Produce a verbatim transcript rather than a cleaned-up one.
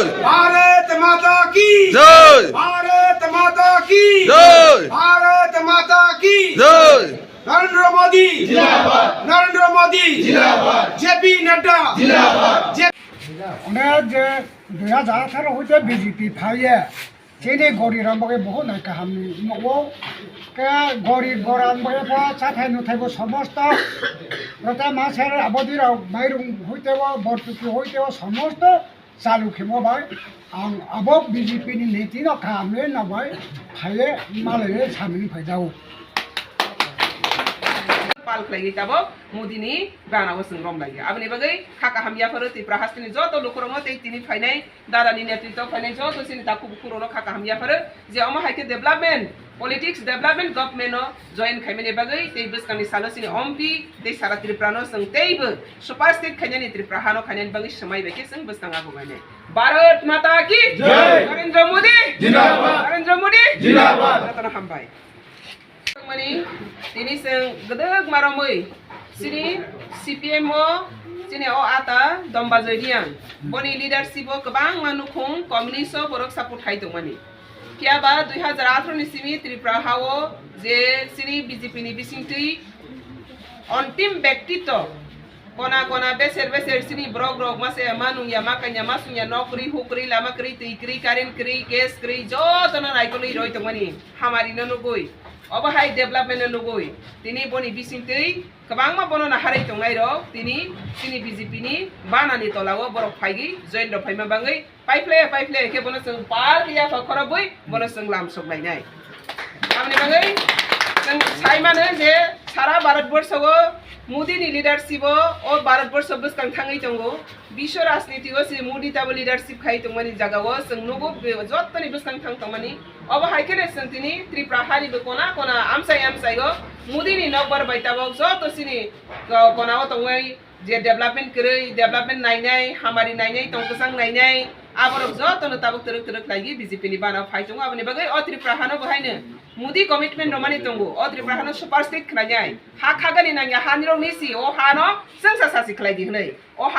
भारत माता की जय। भारत माता की जय। भारत माता की जय। नरेंद्र मोदी जिंदाबाद। नरेंद्र मोदी जिंदाबाद। जेपी नड्डा जिंदाबाद। जे- Onek je dui hajar atharo hoite B J P phaiye, chini gori rok bagwi bohot nai kaham nugo. Ke gori goran bagwi bo chathai nuthai bo somosto, rota maser abodi rok mairung hoite bo, bortuki hoite bo somosto chalu khemo bai, ang abo B J P ni niti no kaham le no bai, phaiye malaiye samini phai jao. Pal khlaiwi tabok Modi ni gana o chwng rom lai. Aboni bagwi kha kaham yapharo Tripura hasteni joto lukurokno tei tini phainai dada ni netritwo phainai joto chini takhuk bukhuk rokno kha kaham yapharo je omo hai khe development, politics development government no join khaimani bagwi tei bwskangni salo chini M P tei sara Tripura no chwng teibo super state khainani Tripura hano khainani bagwi swmai bai khe chwng bwskang agugainai. Bharat Mata ki Jai! Narendra Modi! Jindabad! Narendra Modi! Jindabad! Jotono hambai. Mani, tini chwng gwdwk maromwi chini C P M o chini o ata Domba Joy Reang. Boni leadership o kwbangma nukhung communist o borok support khai tongmani. Phiya ba dui hajar atharo ni simi Tripura ha o je chini B J P ni bisingtwi ontim bektitto kona kona beser beser chini borok rok mase ma nungya ma kanya ma sungya nok kwrwi huk kwrwi lama kwrwi twi kwrwi current kwrwi gas kwrwi jotono naikolwi roi tongmani hamari no nugwi obo hai development no nugwi tini boni bisingtwi kwbangma bono naharwi tongnai rok tini chini B J P ni bana ni tola o borok phaigwi join rok phaima bagwi Paiphle, paiphle, khe bono chwng pal ya kha khorobwi, bono chwng lam sok lainai. Aboni bagwi chwng sai mano je sara Bharat borsho o Modi ni leadership o, o Bharat borsho bwskang thangwi tongo. Bisho rajniti o se Modi tabo leadership khai tongmani jaga o chwng nugo be-, jottoni bwskang thang tongmani. Obo hai kheno chwng tini Tripura hani bo kona kona amchai amchai o Modi ni nokbar bai tabok joto chini ko-, kona o tongwi je development kwrwi, development nainai, hamari nainai, tong kwchang nainai, aborok jotono tabuk twrwk twrwk khlaigwi B J P ni bana phai tongo. Aboni bagwi o Tripura hano bo haino Modi commitment romani tongo. O Tripura hano super state khwlainai. Ha khagani nangya hani rok nisi o hano chwngsa sasi khlaidi hwnwi. O hano